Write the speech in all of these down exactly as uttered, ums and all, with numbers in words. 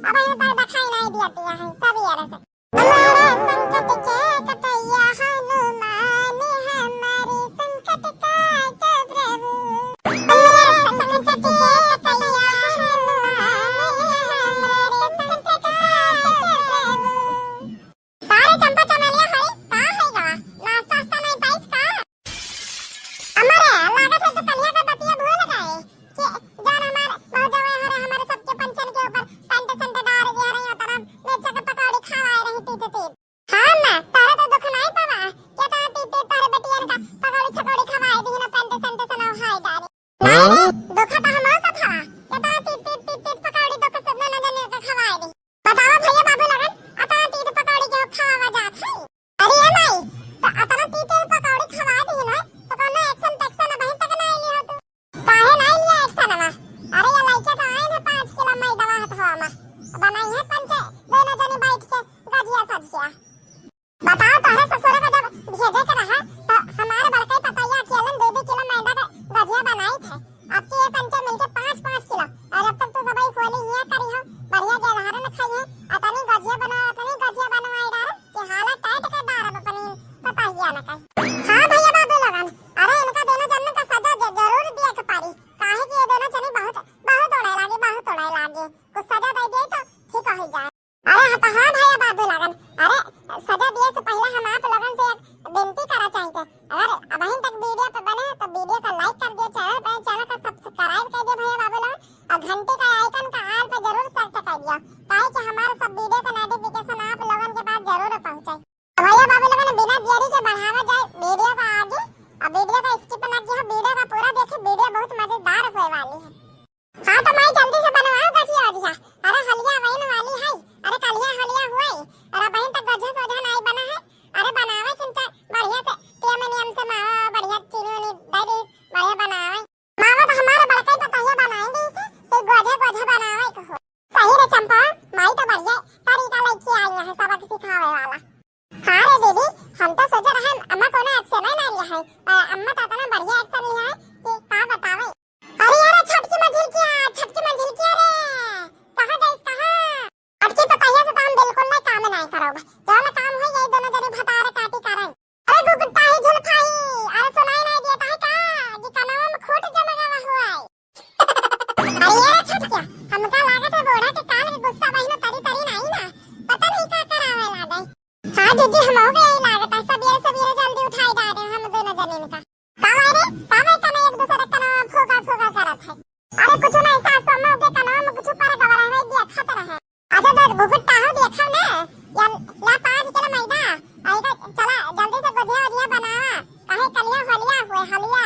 अब हम तो दिखाई नहीं दिया दिया है सब यार से। हमारा संकट के कटैया हनुमान, हमारे संकट काटो प्रभु। हमारा संकट के कटैया हनुमान, हमारे संकट काटो प्रभु। का रे चंपा चमेलिया हई, का हई गवा? नाश्ता वास्ता नहीं पाइस का? अम्मा रे, लागत है तू कलिया का बतिया भूल गए कि जान हमार भौजवा हरे, हमारे सबके पंचन के ऊपर पैंट शर्ट डार दिया रही, उतना बेचा के पकौड़ी खवाए रही तीत तीत। हाँ अम्मा, तारा तो दुख नहीं पावा, केतना तीत तीत तारे बेटियन का पकौड़ी छकौड़ी खवाए दी ना, पैंट शर्ट से ना हाय डारे। नहीं रे, दुख तो हमरो का था, केतना तीत तीत तीत तीत पकौड़ी तो के सबने ना जाने के खवाए दी। बतावा भैया बाबू लगन, अतना तीत पकौड़ी के खवावा जात है। अरे ए माई, तो अतना तीत तीत पकौड़ी खवा दी ना, तो कौनो action टैक्शन अबहिन तक ना आइली हो तू। काहे ना आइली action वा? अरे ये लइके तो आए ना पाँच किलो मैदा हथवा में, बनाई है पंचे दोनों जनी बैठ के गजिया सजिया। बताओ, तोहरे ससुर का जब भेजे के रहा, तो हमारे बड़कई पतैया अकेलन दो दो किलो मैदा के गजिया बनाई थे। अब के ये पंचे मिलके पाँच पाँच किलो, और जब तक तू सबई खोली हिया करी हो, बढ़िया गेलहरन खाई है, अतनी गजिया बनाओ, अतनी गजिया बनवाई डारो कि हाला टाइट कर डारब अपनी पतैया न कही। हाँ भैया बाबू लोगन, अरे इनका दोनों जन का सजा ज-, जरूर दिया के पारी, काहे कि ये दोनों जनी बहुत, बहुत उड़ाए लागे, बहुत उड़ाए लागे, कुछ सजा दे दे तो ठीक हो जाए। अरे हाँ, तो हाँ भैया बाबू लोगन, अरे सजा दिए से पहले हम आप लोगन से एक विनती करा चाहते, अगर अबहिन तक वीडियो पे बने हो तो वीडियो का like कर दियो, चैनल पे, चैनल का सब्सक्राइब कर दियो भैया बाबू लोगन, और घंटी का आइकन का ऑल पे जरूर सेट कर दियो, ताकि हमारे सब वीडियो का नोटिफिकेशन आप लोगन के पास जरूर पहुँचे। तो भैया बाबू लोगन बिना देरी के बढ़ावा जाए वीडियो का आगे, और वीडियो का स्किप ना किया, वीडियो का पूरा देखे, वीडियो बहुत मजेदार होने वाली है। हाँ तो माई जल्दी से बनवाओ गजिया वजिया। अरे हलिया वही वाली है। अरे कलिया हलिया हुए। अरे बहन तक गजिया सोझा नहीं बना है। अरे बनावे चिंता बढ़िया से टेम नियम से मावा बढ़िया चीनी उनी दे दी। बढ़िया बनावे। मावा तो हमारे बड़का ही पतोहिया बनाएंगे इसे। फिर गोझे गोझे बनावे के हो। सही रे चंपा, माई तो बढ़िया तरीका लेके आई है सबक सिखावे वाला। हाँ रे दीदी, हम तो सोचे रहे अम्मा कोनो action ही ना लिया है, पर अम्मा तो इतना बढ़िया action लिया है कि का बतावे। अरे यार छोटकी मंझिलकिया, छोटकी मंझिलकिया रे, कहाँ गइस कहाँ? छोटकी पतोहिया से तो हम बिल्कुल नहीं काम नहीं करब, जौन काम होई यही दोनों जनी भतार काटी करें। अरे गुगुटाही झुलफाही, अरे सुनाई नहीं देता है का कि कनवा में खूंट जम गवा हुआ है? अरे ये रे छोटकिया, हमका लागत है बूढ़ा के काल के गुस्सा बहिनो तरी तरी नाही ना, पता नहीं का करावे लागे। हाँ जीजी, हमहू के यही लागत है, सबेरे सबेरे जल्दी उठाई डारे हम दोनों जनीन का। का भाई रे, का भाई कने एक दूसरे के कनवा फूका फूका करत है? अरे कुछ नहीं, सासू अम्मा के कनवा में कुछ पर गवा रहे, देखत रहे। अच्छा तो घुघुटाहू देखा ना, या ला पाँच किलो मैदा, आई का चला जल्दी से गोझिया वोझिया बनावा, काहे कलिया होलिया हुए, हलिया,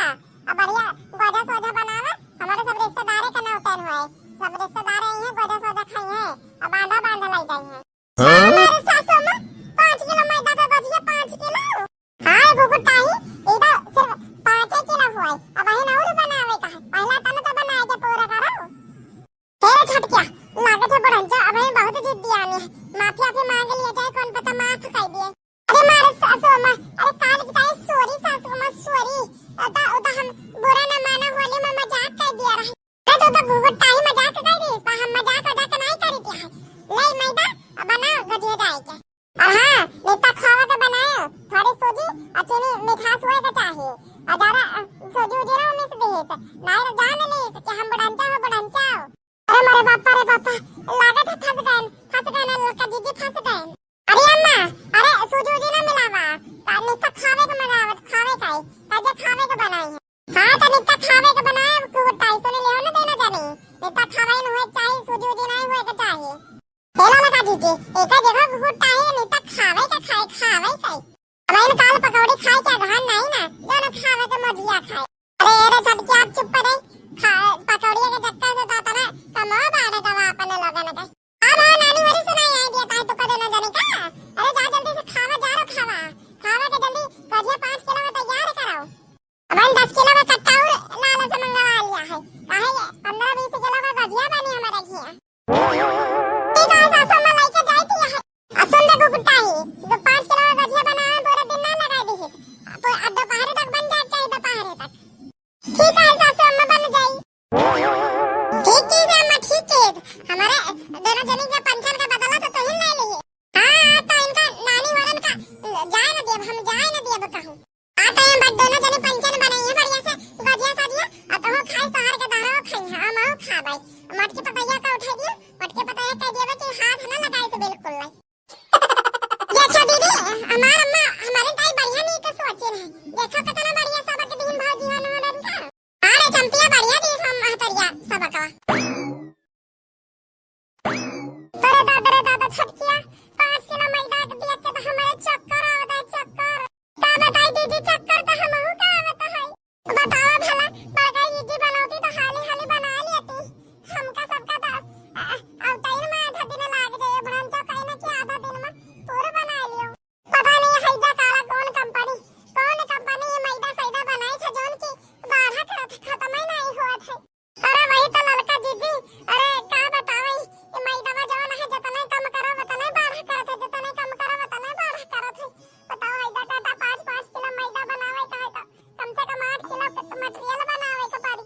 अब बढ़िया गोझा सोझा बनावा, हमारे सब रिश्तेदारे के नौतन हुए, सब रिश्तेदार आई हैं, गोझा सोझा खाई हैं, अब बांधा बांधा लाई जाई हैं। हाँ? हमारे सासू अम्मा, पाँच किलो मैदा का गोझिया, पाँच किलो। हाँ, घुघुटाही, ई तो सिर्फ पाँचे किलो हुआ है। अब अहिन और बनावे का है। पहला तन तो बनाए के पूरा करो। हे रे छोटकिया, लागत है बुढ़ंचा, अब हम बहुत जिद्दी आने हैं। माफी आफी मांग लिया जाए, कौन पता माफ कर दिए। अरे मारे सासू अम्मा, अरे काल की ताई, sorry सासू अम्मा, sorry। उता, उता हम बुरा ना माना, होली में मजाक कर दिया रहे। अरे तू तो घुघुटाही मजाक कर रही, पर हम मजाक वजाक नहीं करी थी। ले मैदा, अब बनाओ गजिया जाए के। और हाँ, नित्ता खावा के बनायो, थोड़ी सूजी और चीनी मिठास हुए के चाही। और ज्यादा, अ, सूजी उजी ना मिस दीस, नहीं तो जान लीस कि हम बुढ़ंचा हो, बुढ़ंचा हो। अरे मोरे बापा रे बापा, लागत है फंस गए, फंस गए ना लड़का जीजी फंस गए। अरे अम्मा, अरे सूजी उजी ना मिलावा, का नित्ता खावे के मजा आवत, खावे का है, ताजे खावे के बनाई है। हाँ, तो नित्ता खावे के बनाए, अब घुघुटाही सुन लियो ना देना जानी, नित्ता खावे न हुए चाही, सूजी उजी नहीं हुए के चाही। हेला लगा दीजिए, एका जगह घुघुटाही नहीं तो खावे का खाए, खावे का। अब इन काल पकौड़ी खाए के अगहन नहीं ना, जो ना खावे के मजिया खाए। अरे रे छोटकी, आप चुप रहे, खा, पकौड़िया के चक्कर से तो इतना कमवा बाढ़ गवा अपने लोगन के। अब हाँ नानी वाली सुनाई आई दिया ताई तो कदे ना जाने का। अरे जा जल्दी से खावा, जा रो खावा, खावा के जल्दी गजिया पाँच किलो में तैयार कराओ। अब हम दस किलो का कट्टा और लाला से मंगवा लिया है। काहे ये पन्द्रह बीस किलो का गजिया बनी हमारे घिया। ठीक है, सासू अम्मा लेके जाए थी यहाँ। आ सुन रे गुगुटाही, जो पाँच किलो का गजिया बनावे में पूरा दिन ना लगा दी है। अब, अब दोपहर तक बन जाए, चाहे दोपहर तक। ठीक है, सासू अम्मा बन जाई। ठीक है अम्मा, ठीक है। हमारे दोनों जनी के पंचन का बदला तो तुहिन ले लिए। हाँ, तो इनका नानी वालन का जाए न देब, हम जाए न देब कहूँ। आ तो हम बस दोनों जनी पंचन बनाई है बढ़िया से, गजिया सजिया, आ तो खाई सहार के दहरो खाई है, हम आऊ खाबै। मोटकी पतैया का उठा दियो, मोटकी पतैया कह दियो कि हाथ न लगाए तो बिल्कुल नहीं। देखा दीदी, हमार अम्मा, हमारे ताई बढ़िया नहीं के सोचे रहे। देखा कितना बढ़िया सबक दिन भौजी हन होलन का। अरे चंपिया बढ़िया दी हम महतरिया सबकवा। अरे दादा रे दादा छोटकिया, पाँच किलो मैदा के देख के तो हमारे चक्कर आवत है, चक्कर। का बताई दीदी, चक्कर तो हमहू का आवत है। बतावा भला, बड़का इडली बनौती तो हाली हाली बना लेती। हमका सबका तो, अ, अ, अवताई में आधा दिन लाग जाए, बड़न तो कहीं ना कि आधा दिन में पूरा बना लियो। पता नहीं है जा काला कौन कंपनी, कौन कंपनी ये मैदा सैदा बनाई थे, जौन की बाढ़ा करत है, खत्म ही नहीं होत है। अरे वही तो ललका जीजी, अरे का बतावे, ये मैदावा जौन है, जितने कम करो, उतने बाढ़ा करत है, जितने कम करो, उतने बाढ़ा करत है। बताओ, है जा काटा पाँच, पाँच किलो मैदा बनावे का है तो कम से कम आठ किलो के तो मटेरियल बनावे के पड़ी।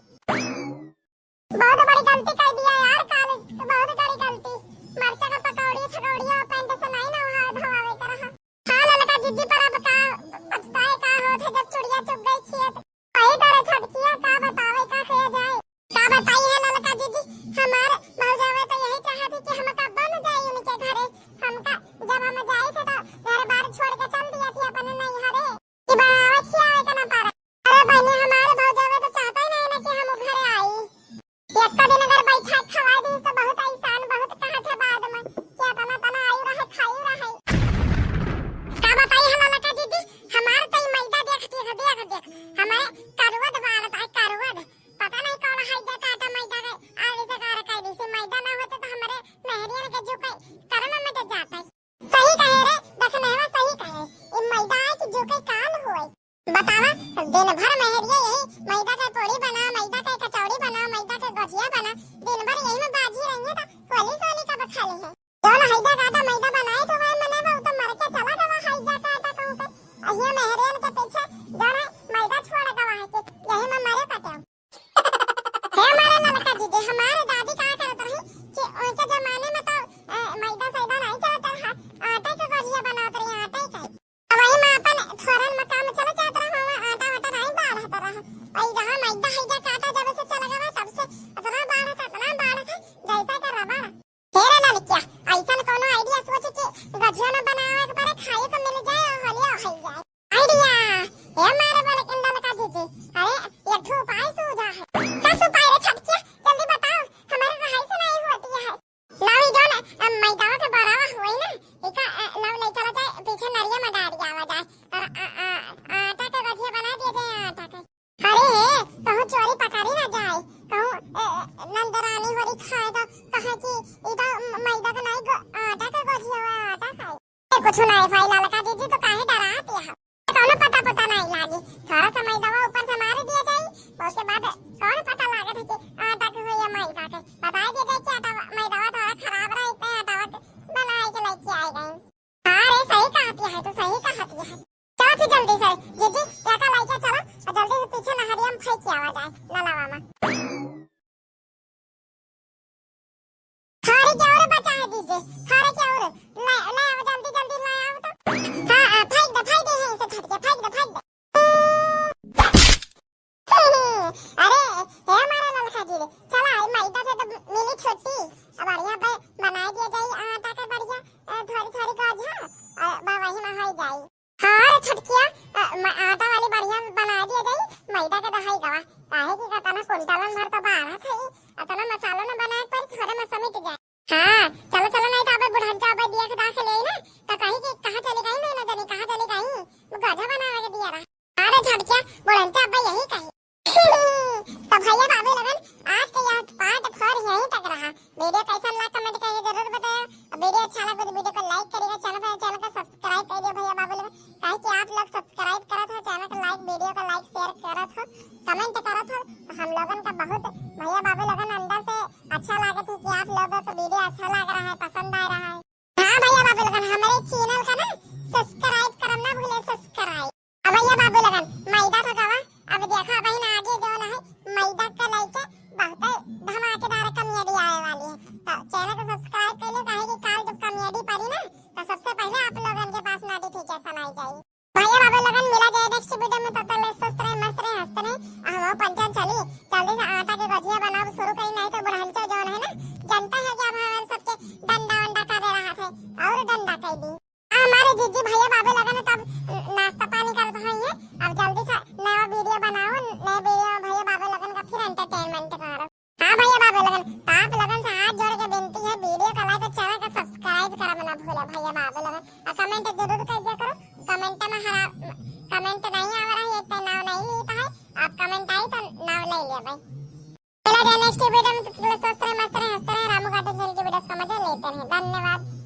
बहुत बड़ी गलती कर दिया यार, काल बहुत बड़ी गलती। मरचा का पकौड़ी, छकौड़ी और पैंट से नहीं ना वहाँ धोआवे के रहा। हाँ ललका जीजी, पर अब का पछताए का होत है जब चुड़िया चुग गई खेत। वही डरे छोटकिया, का बतावे, का किया जाए। का बताई है ललका जीजी, हमार भौजावे तो यही चाहत थी कि हम कब्बो न जाए उनके घरे। हमका जब हम जाए थे तो घर बार छोड़ के चल दिया थी अपने नैहरे। कि बनावे खियावे के ना पारे। अरे बहनी, हमारे भौजावे तो चाहता ही नहीं ना कि हम घरे आई। एक दिन अगर बैठा खवा दी तो बहुत एहसान, बहुत कहत है बाद में कि अतना तना आयु रहे, खायु रहे। का बताई है ललका दीदी, हमार तो ई मैदा देख, देख, देख, देख, हमारे करुवद बालत है, करुवद। पता नहीं कौन है जे काटा मैदा के आगे से कार कर दी, से मैदा ना होते तो हमारे मेहरियन के जो कोई कर्म मिट जाता है। सही कहे रे, दखनहवा सही कहे। ई मैदा है कि जो के काल होए। बतावा, दिन भर मेहरिया यही मैदा के पूड़ी बना, मैदा के कचौड़ी बना, मैदा के गोजिया बना, दिन भर यही में बाजी रही है तो होली सोली कब खा ली है? जौन हैजा काटा मैदा बनाए तो वह मने वो तो मर के चला गवा हैजा काटा कहूँ पे। अहिया मेहरियन के पीछे जौन है मैदा छोड़ गवा है कि यही में मरे कटे। हे हमारे ललका दीदी, हमारे दादी का करत रही कि उनके जमाने में तो, अ, मैदा सैदा नहीं चलत रहा, आटे के गोजिया बनावत रही, आटे के। अब वही में अपन थोरन में काम चल जात रहा, वहाँ आटा वाटा नहीं बाढ़त रहा। और यहाँ मैदा हैजा काटा जब से चल गवा, तब से इतना बाढ़त, इतना बाढ़त है, जैसा के रबड़। हे रे ललकिया, ऐसन कोनो idea सोच के गजिया न बनावे के परे, खाए के मिल जाए और होलिया हो जाए। Idea, हे मारे बोले के ललका जीजी, अरे, एक ठो उपाय सूझा है। का उपाय रे छटकिया, जल्दी बताओ, हमारे रहाई से नहीं होती है। लाओ ई जौन, अ, मैदावा के बरावा होई ना, एका, अ, लाओ ले चला जाए, पीछे नरिया में डाल दिया जाए, और, अ, अ, आटा के गजिया बना दिया जाए, आटा के। अरे हे, कहूँ चोरी पकड़ी ना जाए, कहूँ, ए, ए, नंदरानी होरी खाए तो कहे कि ई तो म-, मैदा के नहीं गो-, आटा के गोजिया हुआ, आटा खाए। ए, कुछ नहीं भाई ललका दीदी, तो काहे डरात यहाँ? कौनो पता पता नहीं लागी, थोड़ा सा मैदावा ऊपर से मार दिया जाए, उसके बाद कौन पता लागत है कि आटा के हुई या मैदा के। बता दिया जाए कि आटा, मैदावा थोड़ा खराब रहा, इतने आटावा के बनाए के लेके आए गए। हाँ रे, सही कहत है, तो सही कहत है। चला फिर जल्दी से, जीजी, एका लइके चला, और जल्दी से पीछे नहरिया में फेंक के आवा जाए, नलावा में। थारे के और बचा है जीजी, थारे के और। ले, ले आओ, जल्दी, जल्दी ले आओ तो। हाँ, हाँ, फेंक दे, फेंक दे, यहीं से छटके, फेंक दे, फेंक दे। अरे, हे हमारा ललका जी रे, चला, ई मैदा से तो मिली छुट्टी। अब बढ़िया बे-, बनाए दिया जाई आटा के बढ़िया, अ, थोड़ी, थोड़ी गजिया, अ, बा-, वही में हो जाई। हाँ रे छटकिया, अ, म-, आटा वाली बढ़िया बनाए दिया जाई, मैदा के दहाई गवा। काहे कि कतना कुंटलन भर तो बाढ़त है, अतना मसालो न बनाए पर थोड़े में समिट जाए। हाँ, चलो, चलो, नहीं तो अबे बुढ़न जा, अबे दिया के दाखिल यही ना, तो कहीं कि कहाँ चली गई, नहीं ना जानी कहाँ चली गई, गधा बनावे के दिया रहा। अरे झटकिया, बुढ़न जा, अबे यही कही। तो भैया बाबू लोगन, आज के यह part four यहीं तक रहा। Video कैसन लगा comment करके जरूर बताया। और video अच्छा लगा तो video को like करिएगा, channel पर, channel को subscribe कर दिया भैया बाबू लोगन, काहे कि आप लोग subscribe करत हो, channel को like, video को like, share करत हो, comment करत हो, तो हम लोगन का बहुत भैया बाबू लोगन अंदर से अच्छा लागत है कि आप लोगों को video अच्छा लग रहा है, पसंद आ रहा है। हाँ भैया बाबू लोगन, हमारे channel का ना subscribe करना ना भूले, subscribe। अब भैया बाबू लोगन, मैदा तो गवा, अब देखा बहन आगे जो ना है, मैदा का लेके बहुत धमाकेदार comedy आए वाली है, तो channel को subscribe Next video में तब तक ले स्वस्थ रहे, मस्त रहे, हंसते रहे। अब हम पंचम चली, जल्दी से आटा के गजिया बनाओ शुरू करी, नहीं तो बुढ़ंचो जौन है ना, जनता है कि अब हमारे सबके डंडा वंडा करे रहा थे और डंडा कह दी। अब हमारे जीजी भैया बाबे लगन तब नाश्ता पानी करत हैं। अब जल्दी से नया video बनाओ, नए video में भैया बाबे लगन का फिर entertainment करो। हाँ भैया बाबे लगन, आप लगन से हाथ जोड़ के विनती है, video का like और channel का subscribe करब ना भूले भैया बाबे लगन, और comment जरूर कर दिया करो। Comment में हरा, comment नहीं आ रहा है, एक तो नाव नहीं लेता है, आप comment आई तो नाव ले लिया भाई। चला जाए next video में, तो स्वस्थ रहे, मस्त रहे, हंसते रहे, रामू cartoon channel की video का मजा लेते रहे। धन्यवाद।